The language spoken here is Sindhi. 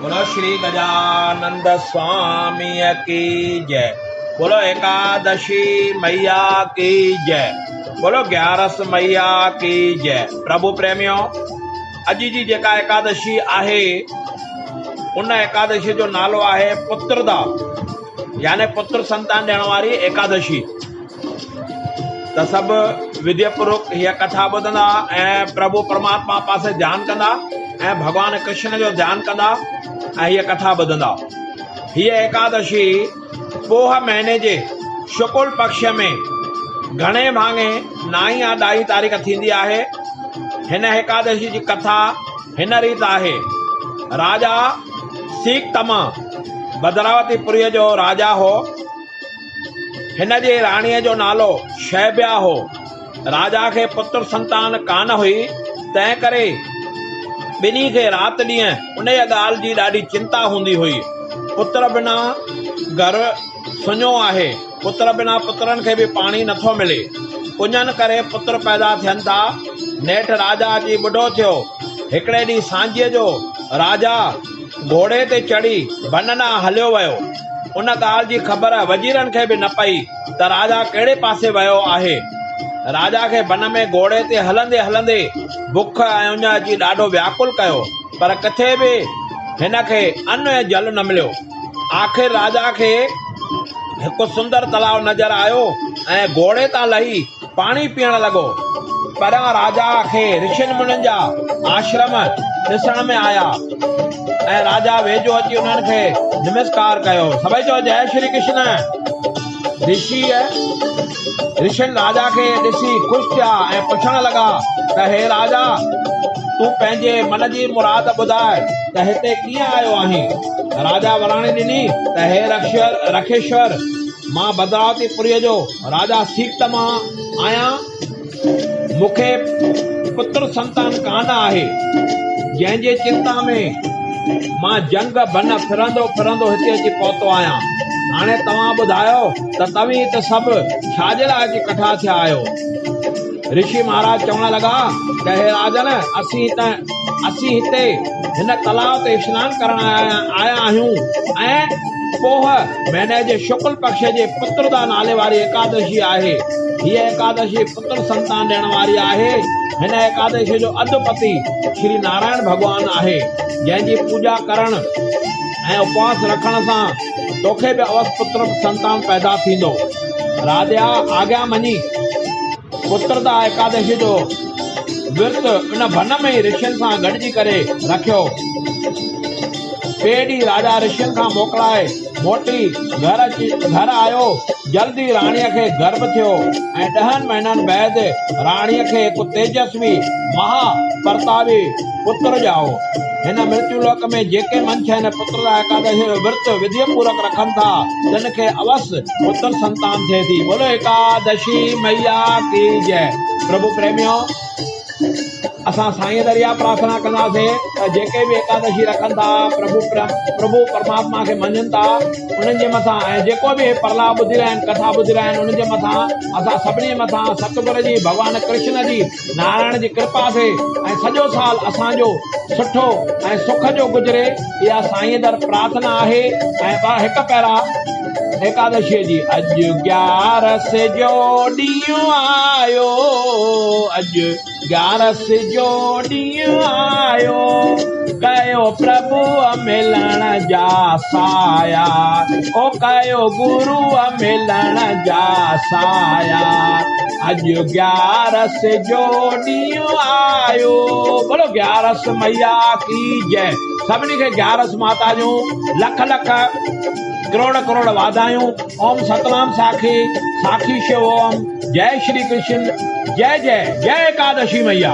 بولو شري گجانند سواميء ڪي جئه بولو ايڪادشي مئيا ڪي جئه بولو گيارس مئيا ڪي جئه پرڀو پريميو اڄ جي جيڪا ايڪادشي آهي ان ايڪادشي جو نالو آهي پتردا يعني پتر سنتان ڏيڻ واري ايڪادشي ته سڀ وديا پوروڪ هيء ڪٿا ٻڌندا ۽ پرڀو پرماتما پاسي ڌيان ڪندا ۽ ڀڳوان ڪرشن جو ڌيان ڪندا ۽ هيء ڪٿا ٻڌندا. هيء ايڪادشي پوهه مهيني جي شڪل پڪش ۾ گهڻي ڀاڱي نائين يا ڏهين تاريخ ٿيندي آهي. هن ايڪادشي جي ڪٿا هن ريت آهي، راجا سيڪتما ڀدراوتي پوريء جو راجا هو. هن جي راڻيء جو نالو شيبيا هو. راجا کي پتر سنتان ڪانه هئي، تنهنڪري ٻنهي کي رات ڏينهن انهيء ڳالهه جي ڏاڍي چنتا هوندي هئي. پتر بنا گهر سڃو آهي، پتر بنا پترن کي به پاڻي نٿو ملي. اڃن ڪري پتر پيدا ٿين ٿا. نيٺ راجا اچي ٻڍو ٿيو. هڪڙي ڏينهن سانجهيء جو راجا گهوڙي تي چڙهي بن ڏانهن هليو ويو. ان ڳالهه جي خبر وزيرن کي به نه پئي ته راجا ڪهڙي پاسي ويو آهي. راجا کي بن ۾ گهوڙي تي هلندي هلندي بک ۽ اڃ اچي ڏاڍو وياڪل ڪيو، پر ڪٿي به هن کي ان ۽ جل نه مليو. آخر راجا کي هڪ سندر تلاء نظر آيو ۽ گهوڙي تان لهي پاڻي پيئڻ لڳو. پريان راجا کي رشين منين جا آشرم ڏسڻ ۾ آيا ۽ راجا ويجهو اچي انهن کي نمسڪار ڪيو. سڀئي چئو جئه شري ڪرشن. رشيء رشين راجا کي ڏسي خوش ٿيا ۽ پڇڻ لڳا ته هي راجا! تون پنهنجي من جي مراد ٻڌاء ته هتي ڪيئن آيو آهين؟ راجا وراڻي ڏني ته هي رکيشور! مان ڀدراوتي پوريء جو راجا سيڪتما آهيان، مون کي پتر سنتان ڪانه آهي، جنهن جي چنتا ۾ مان جهنگ بن ڦرندو ڦرندو هتي اچي پهتو آهيان. هاڻي توهان ٻڌايو ته توهين هت سڀ ڇا جي لاء اچي ڪٺا ٿيا آهيو؟ رشي مهاراج چوڻ لڳا ته هي راجن! اسين هتي هن تلاء تي اشنان ڪرڻ آيا آهيون ۽ پوهه مهيني جي شڪل پڪش جي پتردا نالي واري ايڪادشي آهي. هيء ايڪادشي پتر سنتان ڏيڻ واري آهي. هن ايڪادشيء جو اڌپتي شري نارائڻ ڀڳوان آهي، جنهن جي پوڄا ڪرڻ ۽ اپواس رکڻ سان توکي به اوس پتر سنتان پيدا ٿيندو. راجا آگيا مڃي پتردا ايڪادشيء جو ورت ان ڀن ۾ ئي رشين سان گڏجي ڪري رکيو. ٽئين ڏينهن راجا رشين کان موڪلائي موٽي گهر اچي گهر آيو. جلد ئي راڻيء کي گرڀ ٿيو ۽ ڏهن مهينن بعد راڻيء کي هڪ تيجسوي مها پرتاوي پتر ڄائو. هن مرتيو لوڪ ۾ جيڪي منڇ هن پتر لاء ايڪادشيء جو ورت وڌيء پورڪ رکن ٿا، تن کي اوس پتر سنتان ٿئي ٿي. بولو ايڪادشي مئيا ڪي جئه. پرڀو پريميو! اسان سائين در اها پرارٿنا ڪنداسين ته جيڪي به ايڪادشي رکن ٿا، پرڀو پرڀو پرماتما کي مڃين ٿا، انهن جي مٿان ۽ جيڪو به هي پرلاء ٻڌي رهيا آهن، ڪٿا ٻڌي رهيا آهن، انهن جي مٿان اسان سڀني جي مٿان ستگر جي، ڀڳوان ڪرشن جي، نارائڻ جي ڪرپا ٿئي ۽ سڄو سال اسان جو سٺو ۽ سک جو گذري، اها سائين در پرارٿنا آهي ۽ ٻه هڪ پيرا ايڪادشيء جي اڄ گيارس جو ڏينهن آيو، اڄ گيارس جو ڏينهن آيو، ڪيو پرڀوء ملڻ جا سايا، او ڪيو گروء ملڻ جا سايا، اڄ گيارس جو ڏينهن آيو، بولو گيارس مئيا ڪي جئه. سڀني کي گيارس ماتا جون لک لک ڪروڙ ڪروڙ واڌايون. اوم ستنام ساکي ساکي شو اوم جئه شري ڪرشن جئه جئه جئه ايڪادشي مئيا.